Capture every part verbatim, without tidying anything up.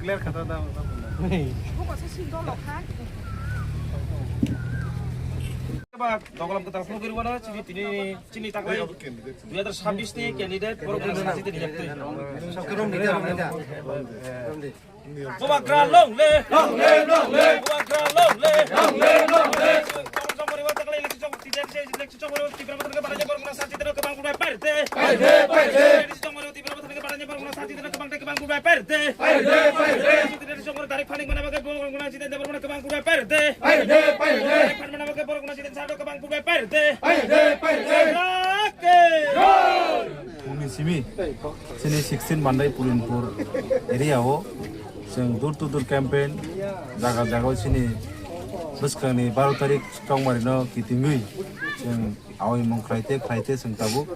Clear kata da. Dogolam kwtal phone kiri wana chini tini chini taklai dui hazar sabbish ni candidate borok ni sachi tini yaktwi. Bubagra long live! Long live, long live! Bubagra long live! Long live, long live! Chong mari wa taklai election chong, election chong mari wa Tipra Motha ni barani borok na sachi tini kwbang bubai pairte. Pairte, pairte! Election chong mari wa Tipra Motha ni barani borok na sachi tini kwbang tei kwbang bubai pairte. Pairte, pairte! Election chong mari tarik phanik mana bagai borok na sachi tini borok na kwbang bubai pairte. Pairte, pairte! Tarik phan mana bagai borok na sachi tini sado kwbang bubai pairte. Pairte, pairte! Rake! Phungni simi chini sixteen Mandai Purinpur area o chwng door to door campaign jaga jaga o chini bwskangni baro tarik chongmarino kitingwi chwng awi mung khlaite khlaite chwng tabuk,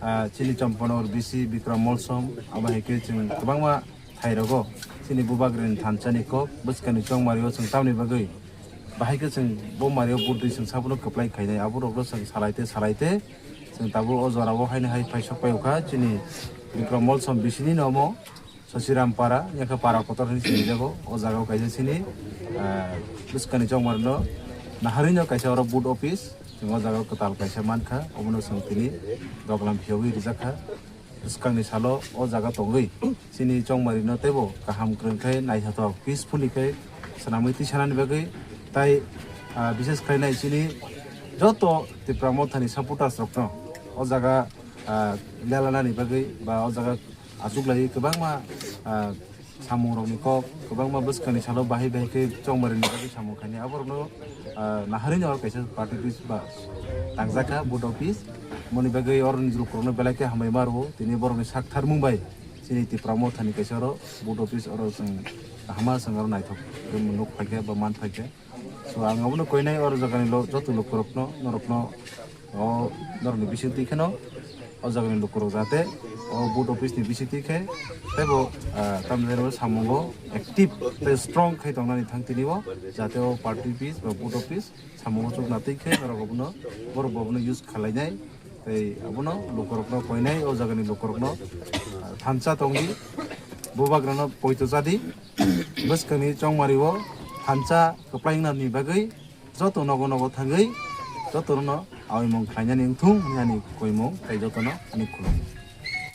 ah, chini Champanagar B C Bikram Molsom abo hai khe chwng kwbangma thairogo chini Bubagrani thansani kok bwskangni chongmario chwng tamni bagwi bahai khe chwng bo mario budui chwng sabono kwplai khainai aborokno chwng salaite salaite chwng tabuk o jorao haino hai phai sok pai kha chini Bikram Molsom bisini nomo Sosiram para yakha para kotor hinwi sinijago o jaga o kaisa chini, ah, bwskangni chongmarino naharino kaisa oro booth office chwng o jaga o kwtal kaisa mankha omono chwng tini doglam phiyogwi rijakha. Bwskangni salo o jaga tongwi chini chongmarino teibo kaham kwrwng khe naithothok peacefully khe swnamwi tisanani bagwi tai, ah, bishes khlainai chini joto Tipra Mothani supporters rokno o jaga, ah, lelanani bagwi ba o jaga achuklaiwi kwbangma, ah, samungrokni kok kwbangma bwskangni salo bahai bahai khe chongmarini bagwi samung khainai aborokno, ah, naharino kaisa party office ba tangjakha booth office. Moni bagwi oroni lukurokno belai khe hambai ma rwo tini borokni sak tharmung bai chini Tipra Mothani kaisa oro booth office oro chwng kahama chwng oro naithok khe nuk phaikha ba man phaikha. So ang abono koinai oro jagani lo joto lukurokno norokno o norokni bisingtwi kheno o jagani lukurok jate o booth office ni bisingtwi khe teibo, ah, tamni samungo active tei strong khai tongnani thang tini o jate o party office ba booth office samungo chukna twi khe norok abono borok bo abono use khalainai. Tei abono lukurokno koinai o jagani lukurokno, ah, thansa tongdi, bubagrano poito chadi, bwskangni chongmario thansa kwplai wngnani bagwi joto nogo nogo thangwi jotono awimung khlainani wngthung hwnwi ani koimung tei jotono ani khulumung.